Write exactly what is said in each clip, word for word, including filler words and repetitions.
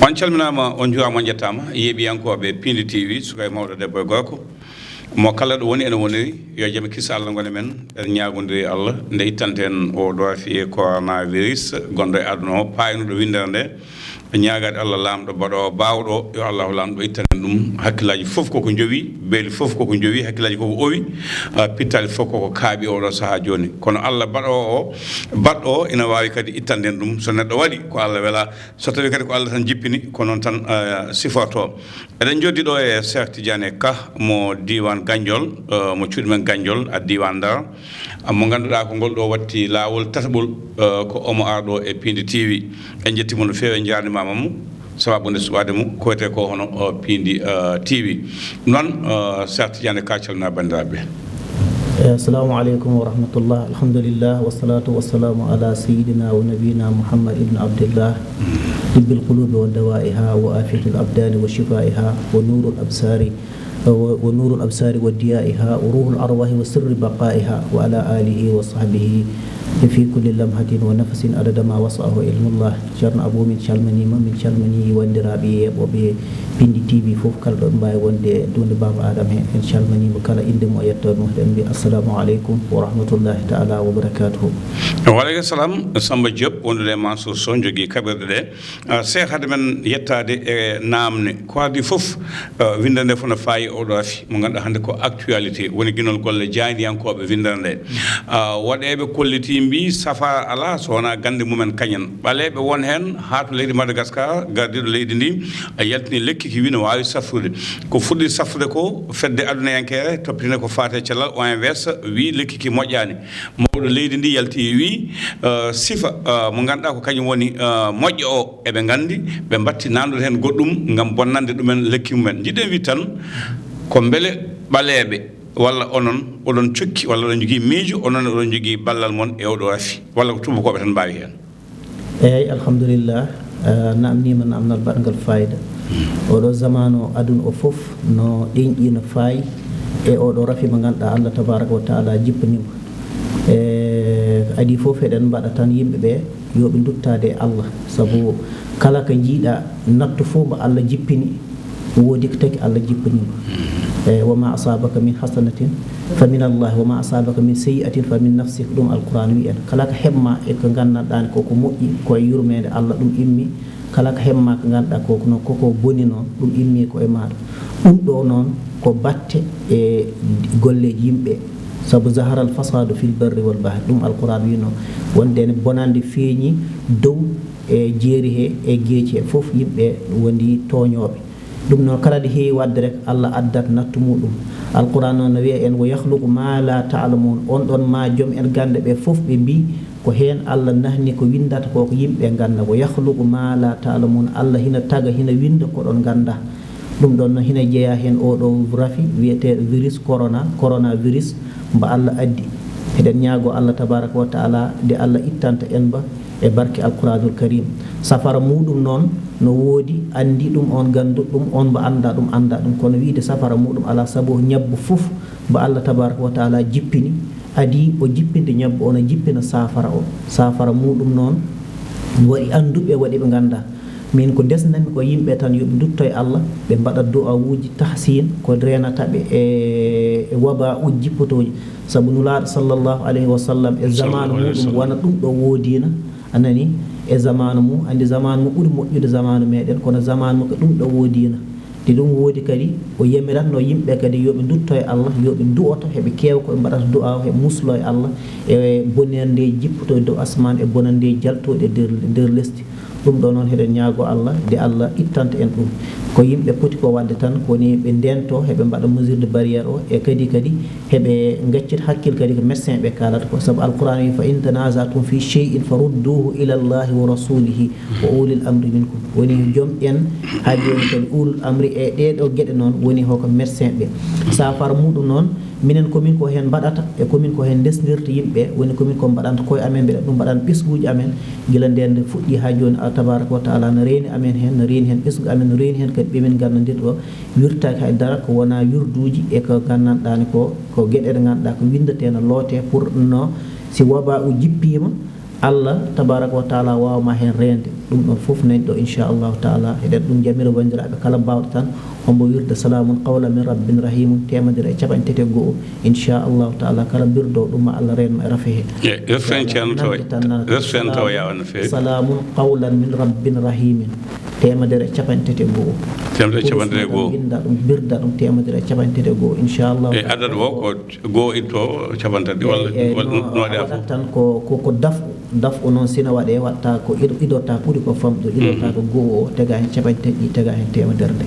On calminaama, on njuwaama, on njettaama, yeeɓiyankooɓe Piindi T V, suka e mawɗo, debbo e gorko. Mo kala ɗo woni, ene woniri, yo jam e kiisa Allah ngon e men. En ñaagondiri Allah nde ittanta en oo ɗoo afiye coronavirus gonɗo e aduna o, paaynuɗo winndere nde. Ñaagaade Allah laamɗo baɗoowo baawɗo o, yo Allahu laamɗo ittan en ɗum. Hakkillaaji fof koko njowi, beeli fof koko njowi, hakkillaaji koko owi, ah, pittaali fof koko kaaɓi oo ɗoo sahaa jooni. Kono Allah baɗoowo o, baɗɗo o ina waawi kadi ittande en ɗum. So neɗɗo waɗi ko Allah welaa, so tawii kadi ko Allah tan jippini, ko noon tan, ah, sifortoo. Eɗen njoddi ɗo e Cheikh Tidiane Ka mo diiwaan Ganjol, eh, mo cuuɗi men Ganjol, a diiwaan Ndar, mo ngannduɗaa ko ngol ɗo watti laawol tataɓol, eh, ko omo ar ɗo e Piindi T V. En njettii mo no feewi, en njaarnimaama mo, sababu nde suɓaade mo, ko wiyetee ko hono, eh, Piindi, eh, T V. Ɗum noon, eh, Cheikh Tidiane Ka, calminaa banndiraaɓe. Eh, assalamu aleykum wa rahmatullah. Alhamdulillah, wassalatu wassalamu ala sayyidina wa nabiyina Muhammad ibn Abdillah, tibbil qulubi wa dawaiha wa afiyatul abdani wa shifaiha wa nurul absari, wa, wa nurul absari wa diyaiha wa ruhul arwahi wa sirri baqaiha wa ala alihi wa sahbihi fi kulli lamhatin wa nafasin adada ma wasa'ahu ilmullah. Ceerno Abou, min calminiima, min calminii wanndiraaɓe yeeɓooɓe Piindi T V fof, kala ɗo ɓe mbaawi wonde e duunde Baaba Aadama he. En calminiima kala innde mum e yettoode mum. Eɗen mbiya assalamu aleykum wa rahmatullahi taala wa barakatuhu. Wa aleykum salam, Samba Diop, wondude e Mansour Sow, jogii kaɓirɗe ɗe. Ah, Cheikh, hade men yettaade e naamne, ko adii fof, ah, winndere nde fof no faayi oo ɗoo afi mo ngannduɗaa hannde ko actualité, woni ginol golle jaayndiyankooɓe winndere nde. Ah, waɗeeɓe kollitii mbii safara alaa so wonaa gannde mumen kañen. Ɓaleeɓe won heen haa to leydi Madagascar, gardiiɗo leydi ndi, ah, yaltini lekki ki wii no waawi safrude. Ko fuɗɗii safrude ko fedde adunayankeere toppitinde ko faati e cellal, O M S, wii lekki ki moƴƴaani. Mawɗo leydi ndi yalti wii, ah, sifa, ah, mo ngannduɗaa ko kañum woni, ah, moƴƴo o, eɓe nganndi, ɓe mbatti nandude heen goɗɗum ngam bonnande ɗumen lekki mumen. Njiɗen wi tan ko mbele ɓaleeɓe walla onon oɗon cokki walla oɗon njogii miijo, onon oɗon njogii ballal mon e oo ɗoo afi, walla ko tuubakooɓe tan mbaawi heen? Eey, alhamdulillah, ah, naamniima naamnal baɗngal faayida. Oo ɗoo zamaanu o, aduna o fof no ɗenƴi, no faayi e oo ɗoo rafi mo ngannduɗaa Allah tabaraka wa taala jippaniima. E adii fof eɗen mbaɗa tan yimɓe ɓe yo ɓe nduttaade e Allah, sabu kala ko njiiɗaa nattu fof mbo Allah jippini, woodi ko taki Allah jippaniima. E, wa ma asabaka min hasanatin fa min Allah, wa ma asabaka min sayyi'atin fa min nafsik, ɗum Alquran wi en. Kala ko heɓma e ko nganndanɗaa ko ko moƴƴi, ko e yurmeende Allah ɗum immi. Kala ko heɓma ko ngannduɗaa ko, ko, koko boni noon, ɗum immi ko e maaɗa. Ɗum ɗo noon ko batte e golleeji yimɓe, sabu zahara al fasadu fil barri wal bahri, ɗum Alquran wino, wonde ne bonande feeñi dow e jeeri he e geeci he fof, yimɓe wondi tooñooɓe. Ɗum noon kala nde heewi waɗde rek, Allah addat nattu muɗum. Alquran noon no wiya en, wa yakhluqu ma la ta'lamun, on ɗon ma joom en gannde ɓe fof ɓe mbii ko heen Allah nahni ko winndata ko, ko yimɓe ɓe ngannda. Wa yakhluqu ma la ta'lamun, Allah hina taga, hina winnda ko ɗon ngannda. Ɗum ɗon noon hina jeyaa heen oo ɗoo rafi wiyeteeɗo virus corona, coronavirus, mbo Allah addi. Eɗen ñaagoo Allah tabaraka wa taala nde Allah ittanta en mba e barke Alquranul Karim. Safara muɗum noon no woodi anndiiɗum on, gannduɗum on, mbo anndaa ɗum, anndaa ɗum. Kono wiide safara muɗum alaa, sabu ñabbu fof mbo Allah tabaraka wa taala jippini, adii o jippinde ñabbu o, no jippina safara o. Safara muɗum noon waɗi annduɓe, waɗi ɓe nganndaa. Min ko ndesnami ko yimɓe tan yo ɓe ndutto e Allah, ɓe mbaɗa du'awuuji tahsin, ko reenata ɓe e, e waba'uuji jippotooji. Sabu Nulaaɗo sallallahu alayhi wa sallam e zamaanu muɗum wona ɗum ɗo woodiina, a nani, e zamaanu mum, anndi zamaanu mum ɓuri moƴƴude zamaanu meɗen, kono zamaanu mum ko ɗum ɗo woodiina. Nde ɗum woodi kadi, o yamiratno yimɓe kadi yo ɓe ndutto e Allah, yo ɓe du'oto, heɓe keewa ko ɓe mbaɗata du'a, heɓe muslo e Allah e bonanndeeji jippotooɗi dow asmaan e bonanndeeji jaltooɗi e nder, nder lesdi. Ɗum ɗo noon, heɗen ñaagoo Allah, nde Allah ittanta en ɗum. Ko yimɓe poti ko waɗde tan, ko woni ɓe ndeento, heɓe mbaɗa mesure de barrière o, e kadi, kadi heɓe ngaccita hakkil kadi ko médecin ɓe kaalata ko. Sabu Alquran wi, "Fa in tanazatum fi shay'in farudduhu ila Allahi wa rasulihi wa ulil amri minkum." Woni joom en, haa jooni kadi ulul amri e ɗee ɗoo geɗe noon, woni hoko médecin ɓe. Safara muɗum noon, minen komin ko heen mbaɗata, e komin ko heen ndesndirta yimɓe, woni komin ko mbaɗanta koye amen, mbeɗa ɗum mbaɗan ɓesnguuji amen, gila ndeen nde fuɗɗi haa jooni, Allah tabaraka wa taala no reeni amen heen, no reeni heen ɓesngu amen, no reeni heen kadi ɓe min nganndandirɗo, wirtaaki hay dara ko wonaa wirduuji e ko nganndanɗaani ko, ko geɗe ɗe ngannduɗaa ko winndetee no lootee pour no si wabaa o jippiima, Allah tabaraka wa taala waawma heen reende. Ɗum ɗon fof nani ɗo, inchallahu taala. Eɗen ɗum jamira wanndiraaɓe kala baawɗo tan, hombo wirda salamun qawlan min rabbin rahimun, teemedere e capanɗe tati e go'o. Inchallahu taala, kala birdo ɗum ma Allah reenma e rafe he. Refu en ceerno tawa, refu en tawa yaawa no feewi. Salamun qawlan min rabbin rahimin. Teemedere e capanɗe tati e go'o. Teemedere e capanɗe tati e go'o. Binda ɗum, birda ɗum teemedere e capanɗe tati e go'o, inchallahu. E adad o ko go'o itto capanɗe tati walla, e, e, walla no, no waɗa fof tan ko, ko, ko daf, daf o noon sina waɗe watta ko ido, idorta ɓuri ko famɗo, idorta ko go'o o, tega heen capanɗe tati, tega heen teemedere nde.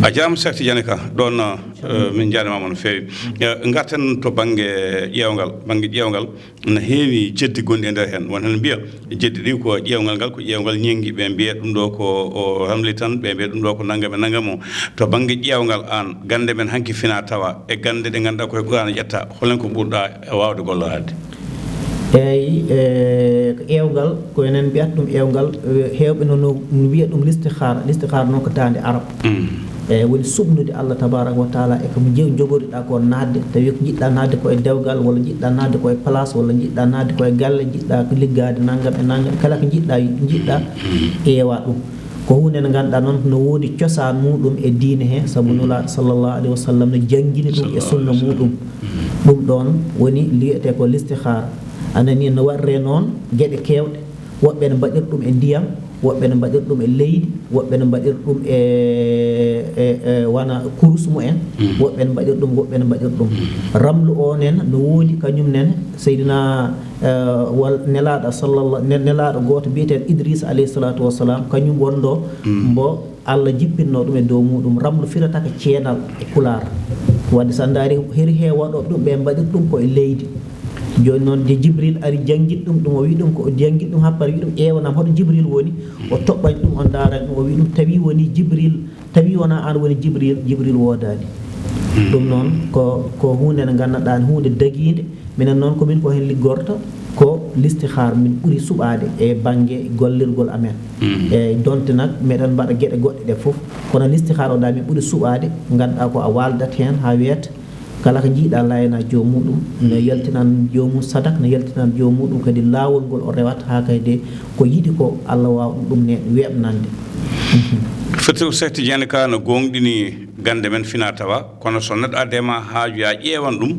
A jaaraama Seex Tijani Ka, ɗoon, eh, min njaarnimaama no feewi. Eh, ngarten to bannge ƴeewngal, bannge ƴeewngal. Na heewi jeddi gonɗi e nder heen. Won heen mbiya jeddi ɗi ko ƴeewngal ngal, ko ƴeewngal ñenngi, ɓe mbiya ɗum ɗo ko o ramli tan, ɓe mbiya ɗum ɗo ko nanngam e nanngam o. To bannge ƴeewngal aan, gannde men hanki fina tawa e gannde ɗe ngannduɗaa koye Qur'aana ƴetta, holen ko ɓurɗa e waawde golloraade? Eeyi, e, ko ƴeewngal, ko enen mbiyata ɗum ƴeewngal, e, heewɓe noon no mbiya ɗum listihaara. Listihaara noon ko daande arab. Mm. E, woni suɓnude Allah tabaraka wa taala e ko mo jew-, jogoriɗa ko naatde, tawi ko njiɗɗa naatde ko e dewgal, walla njiɗɗa naatde ko e place, walla njiɗɗa naatde ko e galle, njiɗɗa ko liggaade nanngam e nanngam, kala ko njiɗɗa, njiɗɗa ƴeewa ɗum. Ko huunde nde ngannduɗaa noon no woodi cosaan muɗum e diine he, sabu Nulaaɗo sallallahu alayhi wa sallam no janngini ɗum e sunna muɗum. Ɗum ɗoon woni wiyetee ko listihaara. A nanii no waɗree noon geɗe keewɗe. Woɓɓe ne mbaɗir ɗum e ndiyam, woɓɓe ne mbaɗir ɗum e leydi, woɓɓe ne mbaɗir ɗum e, e, e wana kurus mumen, woɓɓe ne mbaɗir ɗum, woɓɓe ne mbaɗir ɗum. Ramlu o nen no woodi kañum nen, Seydina, eh, wal, Nelaaɗo sallallah, ne-, Nelaaɗo gooto biyeteeɗo Idris alayhi salatu wassalam, kañum wonɗo mbo Allah jippinno ɗum e dow muɗum. Ramlu firata ko ceenal e Pulaar. Wadde so a ndaari heri he waɗooɓe ɗum, ɓe mbaɗir ɗum ko e leydi. Jooni noon, de Jibril ari janngit ɗum, ɗum o wi ɗum, ko o janngit ɗum happar, wi ɗum ƴeewanam hoto Jibril woni, o toɓɓani ɗum, o ndaarani ɗum, o wi ɗum tawi woni Jibril, tawi wona aan woni Jibril, Jibril woodaani. Ɗum noon ko, ko huunde nde ngannduɗaa, huunde dagiinde. Minen noon ko min ko heen liggorta, ko listihaar min ɓuri suɓaade e bannge gollirgol amen. E donte nak meɗen mbaɗa geɗe goɗɗe ɗe fof, kono listihaar o ɗa min ɓuri suɓaade, ngannduɗaa ko a waaldat heen haa weeta, kala ko njiɗa layana joom muɗum, no yaltinan joomum sadak, no yaltinan joom muɗum kadi laawol ngol o rewata haa kadi ko yiɗi ko Allah waawa ɗum, ɗum ne weeɓnande. Firti ko Seex Tijani Ka no gooŋɗini gannde men fina tawa, kono so neɗɗo addii ma haaju, a ƴeewan ɗum,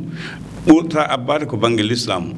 ɓurta abbaade ko bannge lislaam.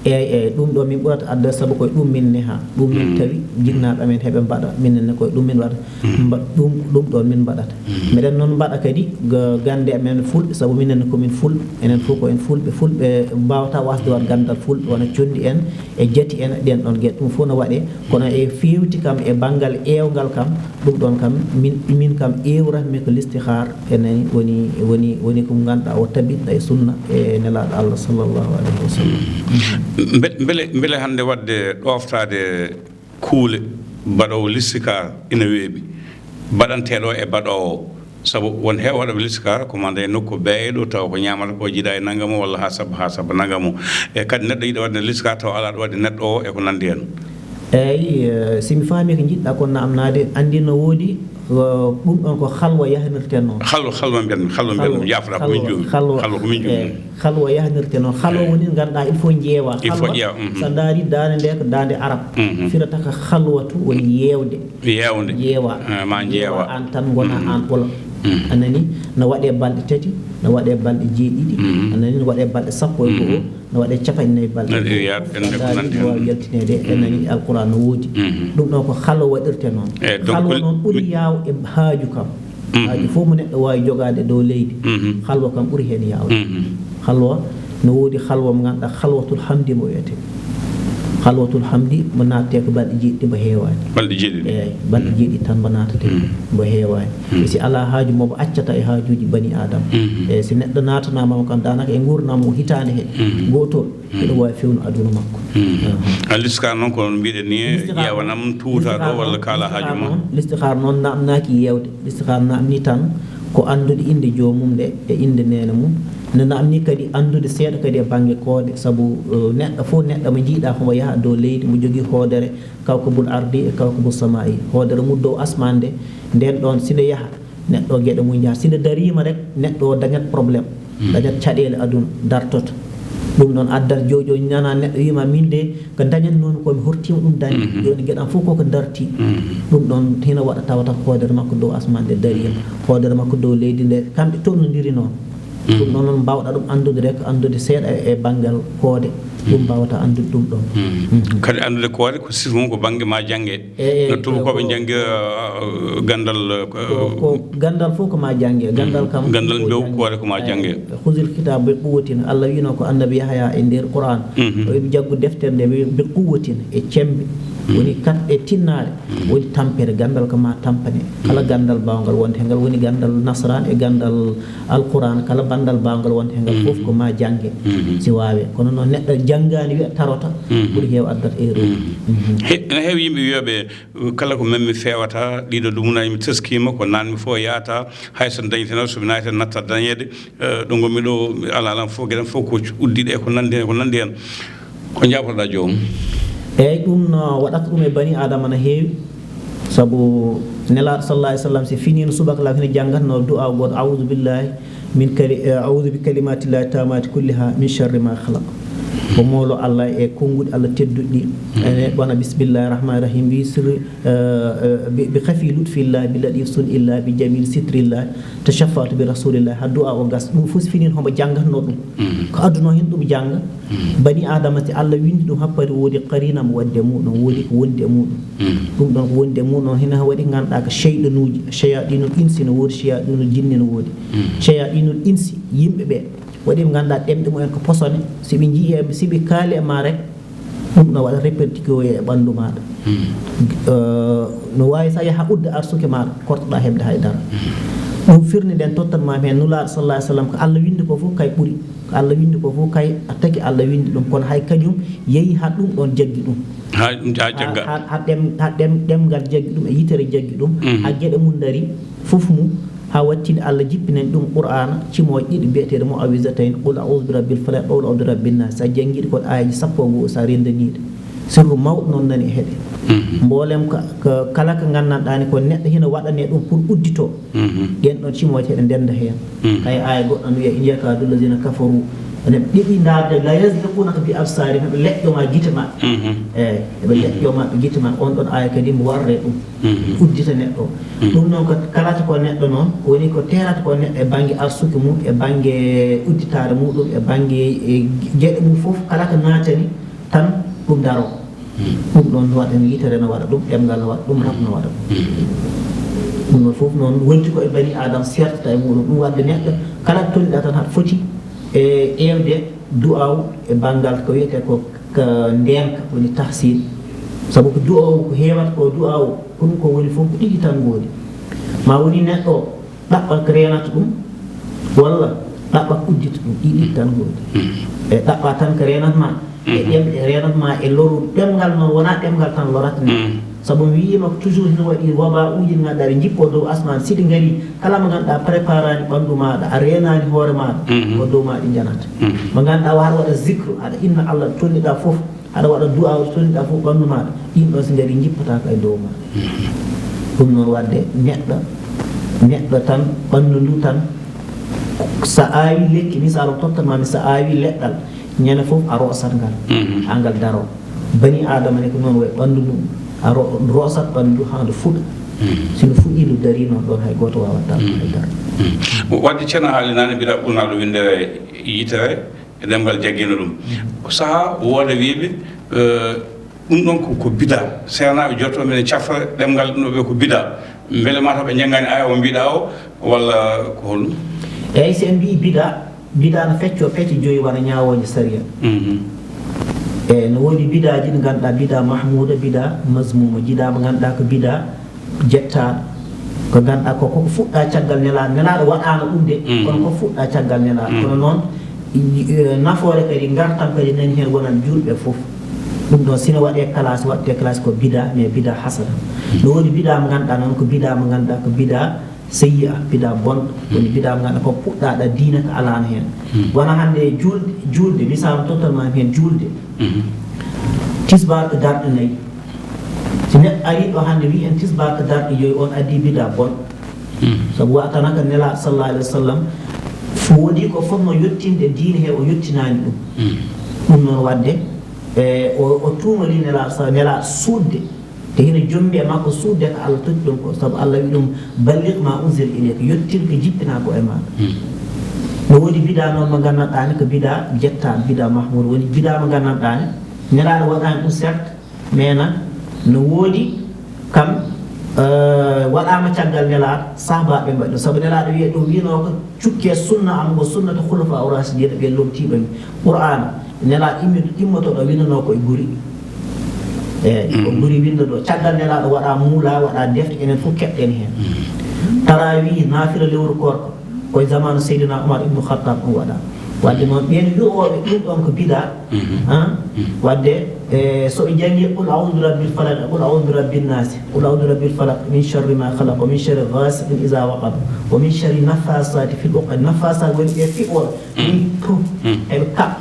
Eeyi, eeyi, ɗum ɗo min ɓurata adda, sabu koye ɗum min neha, ɗum min tawi jinnaaɓe amen heɓe mbaɗa, minen ne koye ɗum min waɗa. Mba-, ɗum, ɗum ɗon min mbaɗata. Meɗen noon mbaɗa kadi ga-, gannde amen fulɓe, sabu minen ne ko min fulɓe, enen fof ko en fulɓe, fulɓe mbaawata wasde waɗ ganndal fulɓe, wona conndi en e jati en, ɗen ɗon geɗe, ɗum fof no waɗe, kono e feewti kam e banngal eewngal kam, ɗum ɗon kam, min, min kam eewratmi ko listihaar, ene woni, woni, woni ko ngannduɗaa o tabitɗo e sunna e Nelaaɗo Allah sallallahu alayhi wa sallam. Mbe-, mbele, mbele hannde waɗde ɗooftaade kuule baɗoowo listihaar ina weeɓi, baɗanteeɗo e baɗoowo, sabu won heewɓe waɗooɓe listihaar ko mande e nokku beeyɗo tawa ko ñaamata ko jiidaa e nanngamu walla haa sabba, haa sabba nanngamu. E kadi neɗɗo yiɗa waɗde listihaar tawa alaa ɗo waɗde neɗɗo o e ko nanndi heen. Eeyi, eh, si mi faami ko njiɗɗa kon naamnaade, anndi no woodi, eh, ɗum ɗon ko halwa yahnirten noon. Halwa, halwa mbiyatmi, halwa mbiyatmi, yaafata ko min jogi. Halwa, halwa ko min jogi. Eeyi, halwa yahnirten noon. Halwa woni ngannduɗaa il faut njeewa. Il faut ƴeewa, mhm. So a ndaari daande nde ko daande arab. Mhm. Firata ko halwatu woni yeewde. Yeewde. Njeewa. Eh, ma njeewa. Njeewa aan tan, wona aan ɓolo. Mhm. A nani? No waɗe balɗe tati, no waɗe balɗe jeeɗiɗi, a nani? No waɗe balɗe sappo e go'o, no waɗe capanɗe nayi balɗe. Ɗum ɗon fof ene ko nanndi heen. Waawi yaltineede, en nani Alquraan no woodi. Mhm. Ɗum ɗon ko halwa waɗirte noon. Eh, donc halwa noon ɓuri yaaw e haaju kam. Mhm. Haaju fof mo neɗɗo waawi jogaade dow leydi, halwa kam ɓuri heen yaawde. Mhm. Halwa, no woodi halwa mo ngannduɗaa, halwatul hamdi mo wiyetee. Halwatul hamdi mo naatete ko balɗe jeeɗiɗi, mo heewaani. Balɗe jeeɗiɗi? Eeyi, balɗe jeeɗiɗi tan mo naatatee, mo heewaani. E si alaa haaju mo, mo accata e haajuuji bani Aadama. E si neɗɗo naatanaama mo kam, daanaka e nguurndam mum hitaande he gootol, hiɗo waawi fewnu aduna makko. A listihaar noon ko no mbiɗen ni, ƴeewanam, tuuta ɗo walla kaala haaju ma. Listihaar noon naamnaaki yeewde. Listihaar naamni tan ko anndude innde joomum nde e innde neene mum. Ne naamni kadi anndude seeɗa kadi e bannge koode, sabu, eh, neɗɗo fof, neɗɗo mo njiiɗa homo yaha dow leydi, mo jogii hoodere kawkabul ardi e kawkabul samaa'i. Hoodere mum dow asmaan nde, nden ɗon si nde yaha, neɗɗo o geɗe mum njaha. Si nde dariima rek, neɗɗo o dañat problème, dañat caɗeele aduna, dartoto. Ɗum ɗoon addat joojo nana neɗɗo wiima min de ko dañatnoomi ko mi hortiima ɗum dañde. Jooni geɗam fof koko dartii. Ɗum ɗoon hina waɗa tawata hoodere makko dow asmaan nde dariima, hoodere makko dow leydi nde kamɓe tolnondiri noon. Ɗum ɗoon noon mbaawɗa ɗum anndude rek, anndude seeɗa e banngal koode. Ɗum mbaawata anndude ɗum ɗoon. Kadi anndude koode ko sifa mum ko bannge ma jannge. No tubakooɓe njanngi ganndal. Ko ganndal fof ko ma jannge. Ganndal kam ganndal mbew koore ko ma jannge. Huzil kitab bi quwwatin. Allah wiino ko annabi Yahya e nder Qur'an, o wiɓe jaggu deftere nde bi quwwatin e cemmbe. Woni kat e tinnaare. Woni tampere, ganndal ko ma tampane. Kala ganndal baawngal wonde heen ngal woni ganndal nasaraan e ganndal Alqur'an, kala banndal baawngal wonde heen ngal fof ko ma jannge. Si waawe kono noon neɗɗo janngaani wiya tarota. Ɓuri heew addat erreur. Ene heewi yimɓe wiyooɓe kala ko memmi feewata, ɗiɗo dumunaaji mi taskiima, ko naatmi fof yahata, hay so mi dañii tan, so mi naati tan nattat dañeede. Ɗo ngonmi ɗo, alaa lan fof, geɗam fof ko uddiɗe e ko nanndi heen, ko nanndi heen. Ko njaabotoɗaa joomum? Eeyi, ɗum no waɗata ɗum e bani Aadama no heewi. Sabu Nelaaɗo sallallahu alayhi wa sallam si finiino subaka la hino janngatnoo du'aa gooto, auzu billahi min kali auzu bi kalimatillahi tamati kulliha min sharri ma khalaq. Ko moolo Allah e konnguɗi Allah tedduɗi ɗi. Ene wona bismillahi rahmani rahim wi sirri bi khafi lutfillahi bi latif sun illahi bi jamil sitrillahi tashafatu bi rasulillahi ha du'a o gas. Ɗum fof si finiino homo janngatnoo ɗum. Ko adunoo heen ɗum jannga. Bani Aadama si Allah winndi ɗum happari woodi qarina mo waɗde muɗum, woodi ko wondi e muɗum. Ɗum ɗoon ko wondi e muɗum hina waɗi ngannduɗaa ko cheyɗanuuji, chayadinul insi no woodi, chayadinul jinni no woodi. Chayadinul insi yimɓe ɓe waɗi ɓe ngannduɗaa ɗemɗe mumen ko posone, si ɓe njii e si ɓe kaali e ma rek. Ɗum no waɗa répercuté e ɓanndu maaɗa. No waawi so a yaha udda arsuke maaɗa kortoɗaa heɓde hay dara. Ɗum firnde nden tottat ma heen Nulaaɗo sallallahu alayhi wa sallam ko Allah winndi ko fof kay ɓuri. Ko Allah winndi ko fof kay a tagi Allah winndi ɗum kono hay kañum yehi ha ɗum ɗoon jaggi ɗum. Ha ɗum ha jagga. Ha ɗem ha ɗem ɗemngal jaggi ɗum e yitere jaggi ɗum. Ha geɗe mum dari fof mum. Haa wattini Allah jippinani ɗum Qur'aana cimooje ɗiɗi biyeteeɗe mu'awwizatayn, qul a'uuzu bi rabbil falaq, qul a'uuzu bi rabbin naas. So a janngii ɗi ko aayeeje sappo e go'o, so a renndanii ɗi, sirru mawɗo noon nani e heɗe. Mboolem ka kala ko nganndanɗaa ne ko neɗɗo hino waɗanee ɗum pour udditoo. Ɗeen ɗoon cimooje heɗe ndennda heen. Hay aaya goɗɗo no wiya in yakaadu llazina kafaru. Ene ɗiɗi ndaarde la yasliqunaka bi absarihim, heɓe leƴƴo ma gite maɓɓe. Eeyi, heɓe leƴƴo maɓɓe gite maɓɓe. On ɗoon aaya kadi mbo warre ɗum. Uddita neɗɗo. Ɗum noon ko kalata ko neɗɗo noon woni ko teerata ko neɗɗo e bannge arsuki mum, e bannge udditaare muɗum, e bannge geɗe mum fof kala ko naatani tan ɗum daro. Ɗum ɗoon waɗa no yitere no waɗa ɗum, ɗemngal no waɗa ɗum, rab no waɗa ɗum. Ɗum ɗoon fof noon wonti ko e bani Aadama sertata e muɗum. Ɗum waɗde neɗɗo kala tolniɗa tan haɗa foti e ƴeewde du'aaw e banngal ko wiyetee ko ko ndeenka woni tahsin. Sabu ko du'aaw ko heewata ko du'aaw ɗum ko woni fof ko ɗiɗi tan ngoodi. Ma woni neɗɗo o ɗaɓɓa ko reenata ɗum walla ɗaɓɓa ko uddita ɗum, ɗiɗi tan ngoodi. E ɗaɓɓa tan ko reenata ma e ɗemɗe reenata ma e loru ɗemngal noon wonaa ɗemngal tan lorata neɗɗo. Sabu mi wiyiima ko toujours hino waɗi waba'uuji ɗi ngannduɗaa ɗi njippoo dow asmaan, si ɗi ngarii kala mo ngannduɗaa préparani ɓanndu maaɗa, a reenani hoore maaɗa, ko dow maa ɗi njanata. Mo ngannduɗaa waɗa waɗa zikru, aɗa inna Allah tolniɗaa fof, aɗa waɗa du'aaw tolniɗaa fof ɓanndu maaɗa, ɗiin ɗoon si ngarii njippataa ko e dow maa. Ɗum noon waɗde neɗɗo neɗɗo tan ɓanndu ndu tan, so a aawi lekki ni, so Allah tottat ma mi so a aawi leɗɗal, ñande fof a roosat ngal haa ngal daroo. Bani Aadama ne ko noon wayi ɓanndu mum, a ro- roosat ɓanndu ndu haa ndu fuɗa. Si ndu fuɗii ndu darii noon ɗoon hay gooto waawat darde hay dara. Waɗde ceerno haali naane mbiɗa ɓurnaaɗo winndere yitere e ɗemngal jaggiino ɗum. Ko sahaa wooda wiiɓe ɗum ɗoon ko ko bidaa. Seernaaɓe jottoo mbiɗa cafra ɗemngal ɗum ɗo ɓe ko bidaa. Mbele mataw ɓe njanngaani aaya o mbiɗa o walla ko holɗum? Eeyi, si en mbiyi bidaa, bidaa no feccoo pecce joyi wano ñaawooje sariya. E no woodi bidaaji ɗi ngannduɗaa bidaa mahmuuda, bidaa mazmuuma, bidaa mo ngannduɗaa ko bidaa jettaaɗo. Ko ngannduɗaa ko koko fuɗɗaa caggal nelaaɗo, nelaaɗo waɗaano ɗum de, kono ko fuɗɗaa caggal nelaaɗo. Kono noon nafoore kadi ngartam kadi nani heen wonande juulɓe fof. Ɗum ɗoon sino waɗee kalaas, waɗetee kalaas ko bidaa, mais bidaa hasana. No woodi bidaa mo ngannduɗaa noon ko bidaa mo ngannduɗaa ko bidaa seyyi'a, bidaa bonɗo, woni bidaa mo ngannduɗaa ko puɗɗaaɗa diina ko alaano heen. Wona hannde juulde, juulde, misaalu tottan ma heen juulde. Tisbaar ko darɗe nayi. Si neɗɗo arii ɗo hannde wii en tisbaar ko darɗe joyi, on addii bidaa bonɗo. Sabu wa'atana ko Nelaaɗo sallallahu alayhi wa sallam Woodi ko fotnoo yottinde diine he, o yottinaani ɗum. Ɗum noon waɗde, e, o, o tuumarii Nelaaɗo sa-, Nelaaɗo suuɗde. Te hino jombi e makko suuɗde ko Allah totti ɗum ko, sabu Allah wi ɗum, "Balligh ma unzila ilayka", yottin ko jippinaa ko e maaɗa. No woodi bidaa noon mo nganndanɗaa ne, ko bidaa jettaaɗo, bidaa mahmuud, woni bidaa mo nganndanɗaa ne, Nelaaɗo waɗaani ɗum, certes, mais na, no woodi kam, eh, waɗaama caggal Nelaaɗo, sahabaaɓe mbaɗi ɗum. Sabu Nelaaɗo wiye ɗum, wiinoo ko, "Cukke sunna am, ko sunnata khulafa ar-rashidin, ɓe lomtiiɓe mi." Qur'aana, Nelaaɗo immi-, immotooɗo winndanoo ko e guri. Eeyi, ko guri winndanoo. Caggal Nelaaɗo waɗaa muulaa, waɗaa defte, enen fof keɓɗen heen. Tarawih, naafila lewru koorko, ko e zamaanu Seydina Umar ibnu Khattab ɗum waɗaa. Waɗde noon, ɓeen wi'ooɓe ɗum ɗoon ko bidaa, ah, waɗde, e, so ɓe njanngi "Qul a'udhu bi rabbil falaq, qul a'udhu bi rabbin nas, qul a'udhu bi rabbil falaq, min sharri ma khalaq, wa min sharri ghasiqin idha waqab, wa min sharri naffasati fil uqad." Naffasat woni ɓe fiɓooɓe, min, puf, eɓe kaɓa.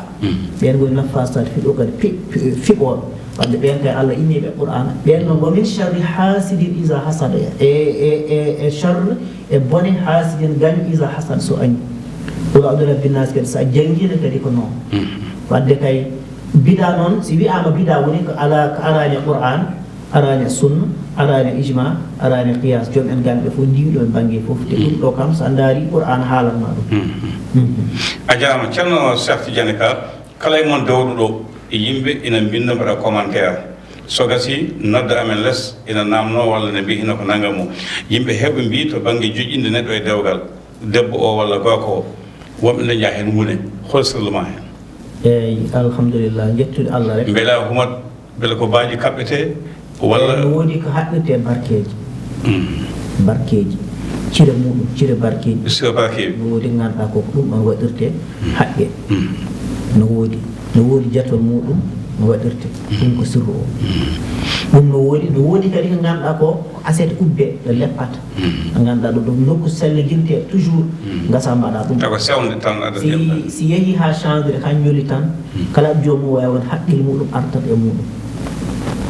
Ɓeen woni naffasat fil uqad, pi-, pi-, fiɓooɓe. Waɗde ɓeen kay Allah inni ɓe Qur'aana. Ɓeen noon, "Wa min sharri hasidin idha hasad." E, e, e, e sharri, e bone, hasidin, gaño, idha hasad, so añi. Qul a'udhu bi rabbin nas kadi, so a janngiino kadi ko noon. Waɗde kay, bidaa noon, si wiyaama bidaa woni ko alaa, ko araani e Qur'aan, araani e sunna, araani e ijma, araani e qiyaas. Joom en galle ɓe fof ndiwi ɗo e bannge fof. Te ɗum ɗo kam, so a ndaari Qur'aan haalan ma ɗum. A jaaraama, Ceerno Cheikh Tidiane Ka. Kala e mon dawɗo ɗo, e yimɓe ina mbinnda, mbaɗa commentaire. So gasii, nodda amen les, ina naamnoo walla ne mbiya hino ko nannga mo. Yimɓe heewɓe mbii to bannge joƴƴinde neɗɗo e dewgal, debbo o walla gorko o, wonɓe ne njaha heen ngune. Hol sirlu ma heen? Eeyi, alhamdulillah, njettude Allah rek. Mbela humat Mbele ko baaji kaɓɓetee walla? Eey, no woodi ko haɓɓirtee barkeeji. Mm. Barkeeji. Cire muuɗum, cire barkeeji. Cire barkeeji. No woodi ko ngannduɗaa ko, ko ɗum ɗoon waɗirtee, mm, haqqe. Mm. No woodi. No woodi jatol muuɗum no waɗirtee. Mm. Ɗum ko sirru o. Mm. Ɗum no woodi, no woodi kadi ko ngannduɗaa ko, ko aset ubbee, ɗo leppata. Mm. Ngannduɗaa ɗum, ɗum nokku selligintee toujours, mm, ngasa mbaɗa ɗum. Tawa sewnde tan aɗa si, si yehii haa changde, haa ñoli tan, mm, kala joomum waawi won haqqil muuɗum artat e muuɗum.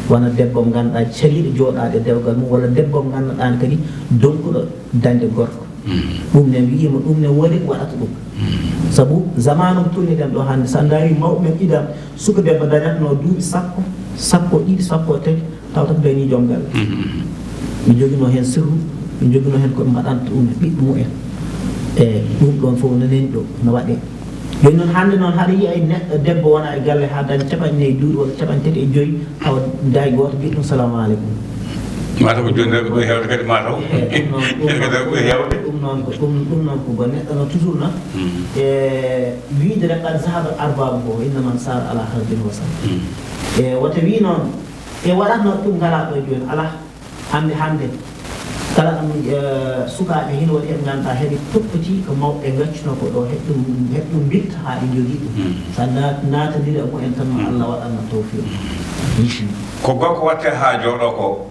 Wona debbo mo ngannduɗaa caliiɗo jooɗaade e dewgal mum, walla debbo mo ngannduɗaa ne kadi donkuɗo dañde gorko. Mm. Ɗum ne wiyiima, ɗum ne woni waɗata ɗum. Mm. Sabu zamaanu mo tolniɗen ɗo hannde, so a ndaari mawɓe men idan, suka debbo dañatnoo duuɓi sappo, sappo e ɗiɗi, sappo e tati, taw tan dañii joom galle. Mhm. Ɓe njoginoo heen sirru, ɓe njoginoo heen ko ɓe mbaɗanta ɗum e ɓiɓɓe mumen. E ɗum ɗoon fof no nani ɗo, no waɗee. Jooni noon, hannde noon, haɗa yiya e neɗɗo, debbo wona e galle haa daña capanɗe nayi duuɓi walla capanɗe tati e joyi, tawa daay gooto mbiya ɗum, "Salaamu aleykum." Mataw ko jooni rewɓe ɓuri heewde kadi, mataw. Eey, ɗum noon, ɗum noon, rewɓe ɓuri heewde. Ɗum noon ko, ɗum, ɗum noon ko bon. Neɗɗo noon toujours noon, mm, e wiyde rek, "Qad zahaba al-arbaabu" ko, "Inna man saara ala harbin wasal." Mm. E wota wii noon, e waɗatnoo ɗum ngalaa ɗo jooni, alaa. Hannde, hannde, kala ɗum, eh, sukaaɓe hino waɗi heɓe ngannduɗaa heɓe toppitii ko mawɓe ɓe ngaccunoo ko ɗo, heɓe ɗum, heɓe ɗum mbitta haa ɓe njogii ɗum. Mm. So a naat-, naatondiri e mumen tan, ma, mm, Allah waɗan ma tawfiiq. Mm. Ko gorko waɗtee haa jooɗoo ko,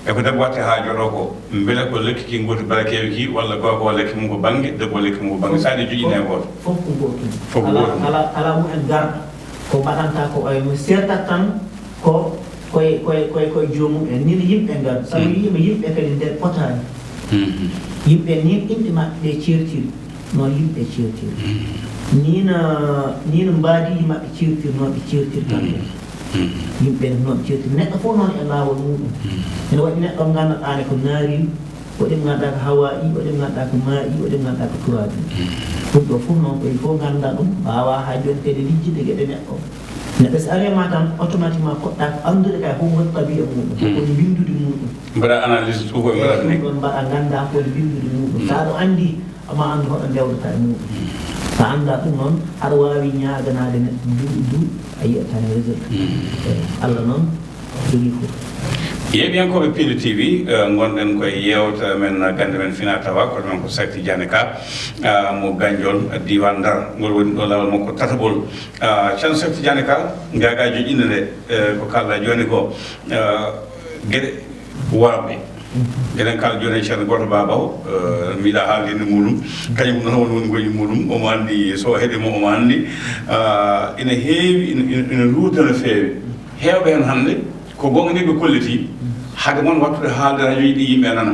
e ko debbo waɗtee haa jooɗoo ko, mbele ko lekki ki ngooti barakeewi ki, walla gorko o lekki mum ko bannge, debbo o lekki mum ko bannge, so a ɗi joƴƴini e gooto? Fof ko gootum. Fof ko gootum. Kala, kala, kala mumen garɗo, ko mbaɗanta ko oya mum, seertat tan ko koye, koye, koye, koye joomum en. Nii no yimɓe ngar. Sabu, mm, wiima yimɓe kadi nder potaani. Mm. Yimɓe nii inɗe maɓɓe ɗe ceertiri, noon yimɓe ceertiri. Mm. Nii no, nii no mbaadiiji maɓɓe ceertiri, noon ɓe ceertiri kamɓe. Mm. Mm. Yimɓe noon ceertiri. Neɗɗo fof noon e laawol muuɗum. Mm. Ene waɗi neɗɗo ngannduɗaa ne ko naari, waɗi mo ngannduɗaa ko hawaa'i, waɗi mo ngannduɗaa ko maa'i, waɗi mo ngannduɗaa ko turaabi. Mm. Ɗum ɗo fof noon ko il faut nganndaa ɗum, mbaawaa haa jooni kadi lijjinde geɗe neɗɗo. Neɗɗo so arii ma tan, automatiquement poɗɗaa ko anndude kay, ko woni tabiya muuɗum, mm, ko woni mbinndude muuɗum. Mbaɗa analyse tout ko e, eyi, mbaɗa ɗum ni. Ɗum ɗoon mbaɗa, nganndaa ko woni mbinndude muuɗum. Mm. So aɗa anndi, ma anndu hoɗo ndewdata e muuɗum. Mm. So a anndaa ɗum noon, aɗa waawi ñaaganaade neɗɗo duuɓi, duuɓi, a yi'ataa heen résultat. Mm. Eyi, Allah noon jogii fof. Yeeɓiyankooɓe Pindi T V, eh, ngonɗen koye yeewtere men, gannde men fina tawa, kono noon ko Cheikh Tidiane Ka, ah, mo Gandiol, diiwaan Ndar. Ngol woni ɗo laawol makko tataɓol. Ah, Ceerno Seek Tijaani Ka, ngaa gaa joƴƴinde nde, eh, ko kaalɗaa jooni ko, eh, geɗe worɓe. Eɗen kaala jooni e ceerno gooto Baaba o, eh, mbiɗa haalde inde muuɗum, kañum noon woni, woni goƴi muuɗum, omo anndi, so o heɗii mo, omo anndi. Ah, ina heewi, ina, ina, ina luurda no feewi. Heewɓe heen hannde, ko goonga ni ɓe kollitii, Hade mon wattude haalde rajoji ɗi yimɓe nana.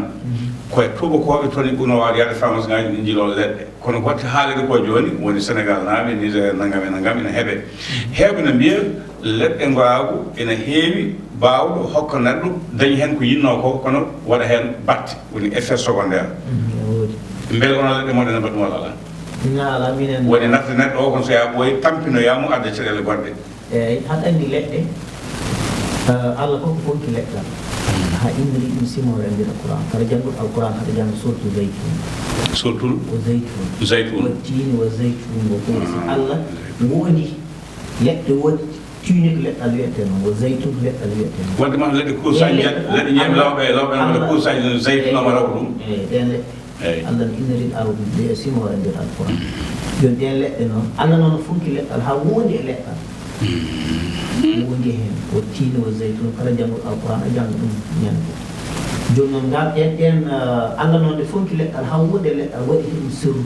Koye tuubakooɓe toon e ɓurno waawde yaade France ngaji ɗi njiloo leɗɗe. Kono ko watti haalde ko jooni, woni Senegal naaɓe, Niger, nangam e nangam ina heɓe. Heewɓe na mbiya leɗɗe ngoraagu ina heewi baawɗo hokka neɗɗo dañi heen ko yinnoo ko, kono waɗa heen batte, woni effet secondaire. Mbele onon leɗɗe mon ene mbaɗi ɗum walla alaa? Ina alaa, minen. Woni nafde neɗɗo o, kono so yaa ɓooyi, tampinoyaa mo adda caɗeele goɗɗe. Eeyi, haɗa anndi leɗɗe, eh, Allah ko ko fonki leɗɗal. Ha inniri ɗum simoore e nder Alquran. Kala jannguɗo Alquran, haɗa jannga surtu Zaytun. Surtu? Ko Zaytun. Zaytun. Wa tiini wa zaytun wa tuuri. Ah, Allah Zaytun. Wondi leɗɗe woodi, tiini ko leɗɗal wiyetee noon, wa zaytun ko leɗɗal wiyetee noon. Wonde ma leɗɗe kuusaji, leɗɗe fof, leɗɗe ñebbe Allah, lawɓe, lawɓe, walla Allah, kuusaji no zaytun, eeyi, ama raw ɗum. Eeyi, ɗeen leɗɗe. Eeyi. Allah no inniri ɗum arde e simoore nder Alquran. Jooni ɗeen leɗɗe noon, Allah noon no funki leɗɗal haa wondi e leɗɗal. Wondi heen, o tiini o zaytun, kala jannguɗo Alquran, a jannga ɗum ñande fof. Jooni noon, ngal ɗeen, ɗeen, eh, Allah noon nde funki leɗɗal haa wondi e leɗɗal, waɗi heen sirru.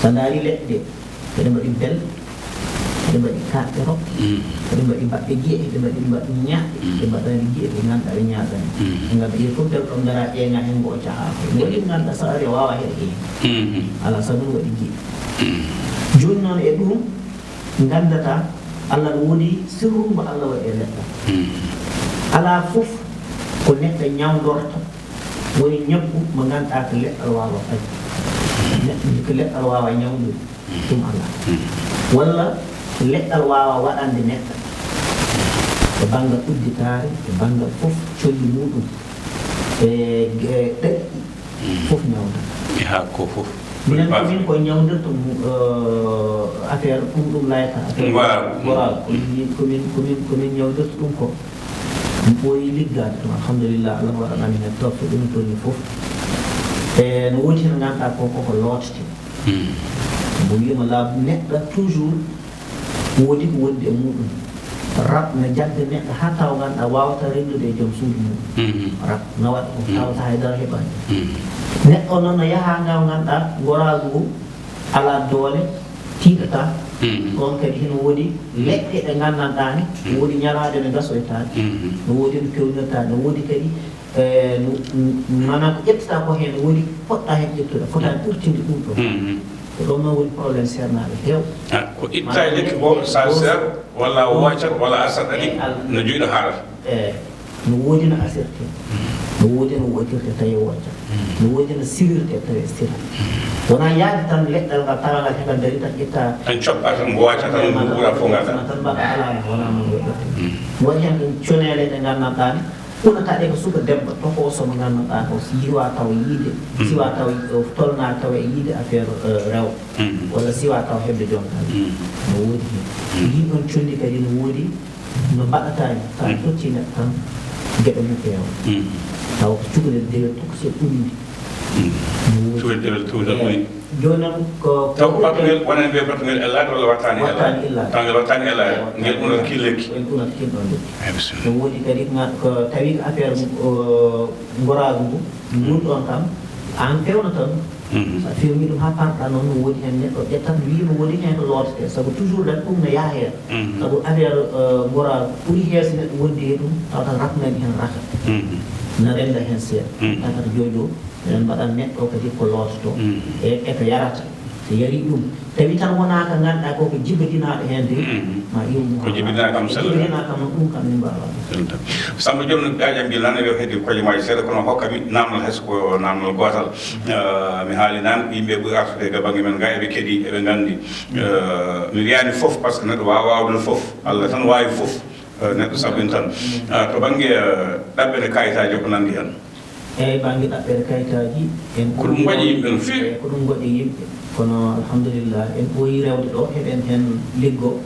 So a ndaari leɗɗe ɗe, eɗe mbaɗi bel, eɗe mbaɗi kaɗɗe rok, eɗe mbaɗi baɗɗe gi'e, eɗe mbaɗi, mbaɗi ñaaɗɗe, eɗe mbaɗani gi'e ɗe ngannduɗaa ɗe ñaaɗani. Ngam ɓe fof tawi ɗon ngara ƴeeŋa heen ngo o cahaa ko. Ɗum waɗi ngannduɗaa so ari o waawaa heɗde heen. Alaa sabu no waɗi gi'e. Jooni noon e ɗum nganndata Allah no woodi sirru mbo Allah waɗi e leɗɗal. Alaa fof ko neɗɗo ñawndorta woni ñabbu mo ngannduɗaa ko leɗɗal waawaa faj. Neɗɗo ko leɗɗal waawaa ñawdude. Ɗum alaa. Walla leɗɗal waawaa waɗande neɗɗo e banngal udditaare, e banngal fof colli muɗum, e, e ɗaɗi fof ñawda. E haako ko fof. Minen ko min ko ñawdirta mo, eh, affaire ɗum, ɗum layata affaire. Voilà. Voilà. Ko min, ko min, ko min, ko min ñawdirta ɗum ko. Mi ɓooyi liggaade ɗum, alhamdulillah, Allah waɗanami heen tawfiq, ɗum tolni fof. E no woodi heen ngannduɗaa ko, koko lootate. Mbo wiima laabu neɗɗo toujours woodi ko wondi e muɗum. Rab na jagga neɗɗo haa taw ngannduɗaa waawata renndude e joom suudu mum. Rab na waɗa ɗum tawata hay dara heɓaani. Neɗɗo noon no yaha ngal ngannduɗaa ngoraagu ngu alaa doole, tiiɗataa. Ɗoon kadi hino woodi leɗɗe ɗe nganndanɗaa ne, woodi ñalaaɗe ɗe ngasoytaani. No woodi no pewnirtaa, no woodi kadi, eh, no, no, maanaam ko ƴettataa ko heen, no woodi poɗɗaa heen ƴettude, fotaani ɓurtinde ɗum ɗoo. Ko ɗoon noon woni problème seernaaɓe heew. Ah, ko itta e lekki goo, so a seer, walla a woocat, walla a saɗɗaɗi, no juyɗo haarata. Eey. No woodi no asirtee, no woodi no wootirtee tawi wooca, no woodi no sirirtee tawi sira. Wonaa yahde tan leɗɗal ngal tawa ngal heɓa darii tan ƴetta. Tan coɓɓa tan mbo wooca tan mbo ɓura fof ngal tan. Tan mbaɗa alaa no wonaa noon waɗirtee. Waɗi heen ɗum coneele ɗe nganndanɗaa ne, ɓurata ɗe ko suka debbo tokooso mo nganndanɗaa ko siwa taw yiide, siwa taw o tolnaa taw e yiide affaire, eh, rewɓe, walla siwa taw heɓde jonta. No woodi heen. Ɗiin ɗoon conndi kadi no woodi. No mbaɗataa ni, so a tottii neɗɗo tan, geɗe mum peewa. Tawa ko cukalel dewel tokosel ɓuri ndi. No woodi. Cukalel dewel tokosel ɓuri. Jooni noon ko, ko taw ko ɓuri ɓatungel, wonani ɓe ɓatungel ellaade walla wattaani ellaade? Wattaani ellaade. Taw ngel wattaani ellaade, ngel ɓurnata kin lekki. Ngel ɓurnata kin ɗoon lekki. Eey, bisimilla. No woodi kadi ko tawi ko affaire, o, ngoraagu ngu, ngun ɗoon kam, aan feewnataa ɗum. So a feewni ɗum haa parɗa noon, no woodi heen neɗɗo ƴettat, wiyi no woodi heen ko lootetee, sabu toujours tan ɗum no yaha heen. Sabu affaire, eh, ngora ɓuri heewde neɗɗo wondi e ɗum, tawata rab nani heen raka. Na rennda heen seeɗa. Tawata jojo, eɗen mbaɗa neɗɗo kadi ko loototoo. E, e ko yarata. So yari ɗum, tawi tan wonaa ko ngannduɗaa ko, ko jibinaaɗo heen de, ma iw mo ko jibinaa kam sella. Jibinaa kam noon, ɗum kam min mbaawaa. Samba Joom no ɓe ajam mbi nana yo heddi koye maaji seeɗa, kono hokka mi naamnal hay so ko naamnal gootal. Eh, mi haali naan ko yimɓe ɓuri artude ga bannge men ga, eɓe keɗi, eɓe nganndi. Eh, mi wiyaani fof, par ce que neɗɗo waawa waawde fof. Allah tan waawi fof. Eh, neɗɗo sabbin tan. Eh, to bannge, eh, ɗaɓɓere kayitaaji ko nanndi heen. Eeyi, bannge ɗaɓɓere kayitaaji, en ko ɗum waɗi yimɓe no feewi. Eeyi, ko ɗum waɗi yimɓe. Kono, alhamdulillah, en ɓooyi rewde ɗo, heɗen heen liggo.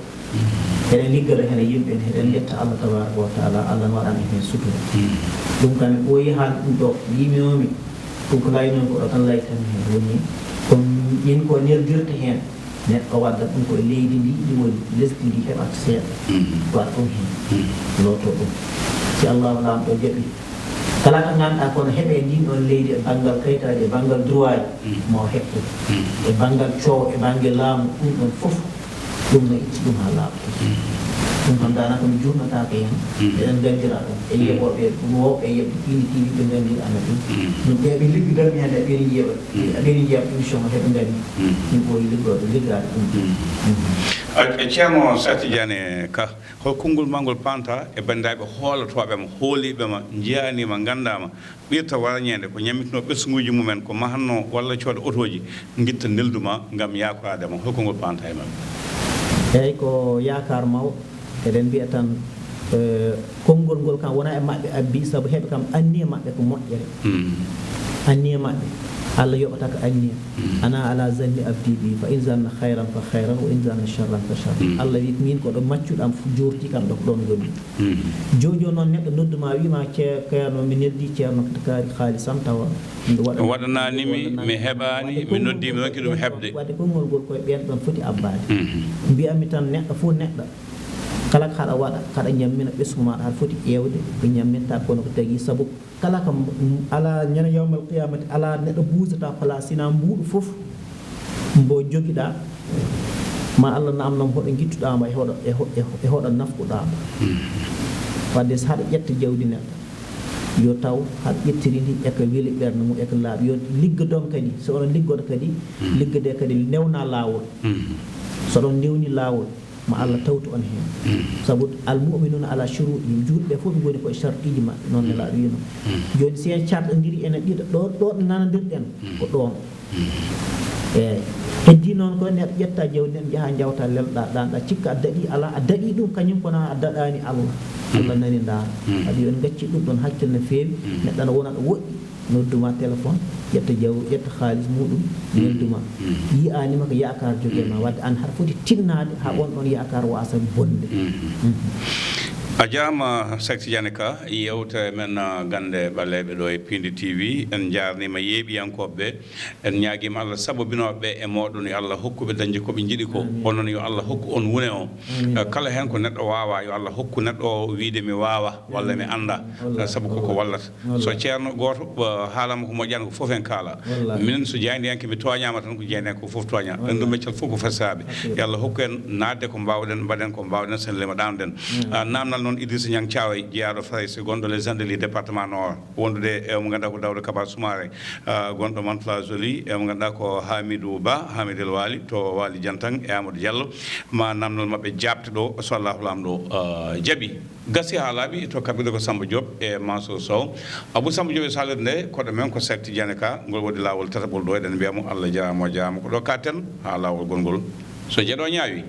Eɗen liggada heen e yimɓe, eɗen njetta Allah tabaraka wa taala, Allah no waɗani heen sutura. Ɗum kam, en ɓooyi haalde ɗum ɗo, mbiymi-mi, ɗum ko laynoon ko ɗo tan laytanmi heen. Woni, ko min ko neldirta heen, neɗɗo wadda ɗum ko e leydi ndi, ndi woni lesdi ndi heɓata seeɗa. Waɗa ɗum heen, looto ɗum. Si Allahu Laamɗo jaɓi, kala ko ngannduɗaa kono heɓe e ndin ɗon leydi e banngal kayitaaji, e banngal droit ji, ma o heɓ ɗum. E banngal coow, e bannge laamu, ɗum ɗon fof, ɗum no itti ɗum haa laaɓa. Ko Ɗum noon, daanaka mi juurnataako heen. Eɗen nganndira ɗum. E yeeɓooɓe, wooɓe yeeɓde Pindi T V, ɓe nganndira amen ɗum. Ɗum ɓe ɓe liggodannoo heen, ɓe ene njeeɓa. Ɓe ene njeeɓa émission o, heɓe nganndi. Ɗum ko liggoɗo, liggaade ɗum. A, a Ceerno Cheikh Tidiane Ka, hol konngol ma ngol paamta e banndiraaɓe hoolotooɓe ma, hooliiɓe ma, njiyaanii ma, nganndaa ma, ɓirta warañeende, ko ñammitinoo ɓesnguuji mumen, ko mahatnoo walla cooda otooji, ngitta neldu ma ngam yaakoraade ma? Hol konngol paamta e maɓɓe? Eeyi, ko yaakaar mawɗo. Eɗen mbiya tan, eh, konngol ngol kam wonaa e maɓɓe abbi, sabu heɓe kam anniya maɓɓe ko moƴƴere. Anniya maɓɓe, Allah yoɓata ko anniya. Ana ala zanni abdi bi, fa in zanna khayran fa khayran, wa in zanna sharran fa sharran. Allah wi, min ko ɗo maccuɗo am fu-, joorti kam ɗo, ko ɗoon ngoni. Jooni jooni noon neɗɗo noddu ma, wi ma, "Ce-, Ceerno, mi neldi Ceerno kaari haalisam tawa mi waɗa-, waɗanaani mi, mi heɓaani, mi noddi, mi ronki ɗum heɓde." Wadde konngol ngol koye ɓeen ɗoon foti abbaade. Mbiya mi tan neɗɗo fof neɗɗo, kala ko haɗa waɗa, kaɗa ñammina ɓesngu maaɗa, haɗa foti ƴeewde ko ñamminta, kono ko tagi sabu kala kam, alaa ñande yawmal qiyamati, alaa neɗɗo buusata place, sina mbuuɗu fof mbo jogiɗa, ma Allah namnam hoɗo ngittuɗa mbo e hoɗo, e ho-, e ho-, e hoɗo nafquɗa mbo. Wadde so haɗa ƴetta jawdi neɗɗo, yo taw haɗa ƴettiri ndi e ko weli ɓernde mum, e ko laaɓi. Yo liggodon kadi, so oɗon liggodo kadi, liggode kadi newna laawol. So oɗon newni laawol, ma Allah tawtu on heen. Sabu al mu'minuna ala shuruɗihim, juulɓe fof ɓe ngoni koye sarɗiiji maɓɓe, noon Nelaaɗo wiino. Jooni, si en carɗondiri ene ɗiɗo, ɗo, ɗo ɗo nanondirɗen, ko ɗoon. Eeyi. Heddii noon ko neɗɗo ƴetta jawdi nden, njaha njawta lelɗa, ɗanɗa, cikka a daɗi, alaa, a daɗi ɗum kañum, kono a daɗaani Allah. Allah nani ndaara. Waɗi yo en ngacci ɗum ɗoon hakkille no feewi. Neɗɗo ana wona ɗo woɗɗi, noddu ma téléphone, ƴetta jaw-, ƴetta haalis muɗum, neldu ma. Yiyaani ma ko yaakaar jogii ma, wadde aan haɗa foti tinnaade haa oon ɗoon yaakaar waasa bonde. A jaaraama, Seek Tijaani Ka, yeewtere men, ah, gannde ɓaleeɓe ɗo e Piindi T V. En njaarniima yeeɓiyankooɓe ɓe. En ñaagiima Allah sabobinooɓe ɓe e mooɗon, yo Allah hokku ɓe dañde ko ɓe njiɗi ko. Amiin. Onon, yo Allah hokku on wune o. Amiin. Eh, kala heen ko neɗɗo waawaa, yo Allah hokku neɗɗo o wiyde mi waawaa walla mi anndaa. Wallaahi. Eh, sabu koko wallata. Wallaahi. So ceerno gooto, eh, haalama ko moƴƴaani, ko fof en kaala. Wallaahi. Minen so jaayndiyanke mi tooñaama tan, ko jaayndiyanke ko fof tooña. Wallaahi. Renndo meccal fof ko fasaɓe. Haqiiqa. Yo Allah hokku en naatde ko mbaawɗen, mbaɗen ko mbaawɗen, sennde le mbaɗa ɗum. Mm. Ah, naamnal noon Idrissa Niang Thiaroye, jeyaaɗo Farayse, gonɗo les Andelys, département Nord. Wondude e mo ngannduɗaa ko Daouda Kaba Soumaré, ah, gonɗo Mantes-la-Jolie, e mo ngannduɗaa ko Hamidou Ba, Hamidou El Waly to Waly Diantang, e Amadou Diallo, ma naamnal maɓɓe jaaɓte ɗo, so Allahu Laamɗo, ah, jaɓi. Gasi haa laaɓi, to kaɓirɗe ko Samba Diop e Mansour Sow. Abou Samba Diop e saalirde nde, koɗo men ko Seek Tijaani Ka, ngol waɗi laawol tataɓol ɗo, eɗen mbiya mo Allah jaaraama, o jaaraama. Ko ɗo kaaɗten haa laawol gongol. So jeɗo ñaawi.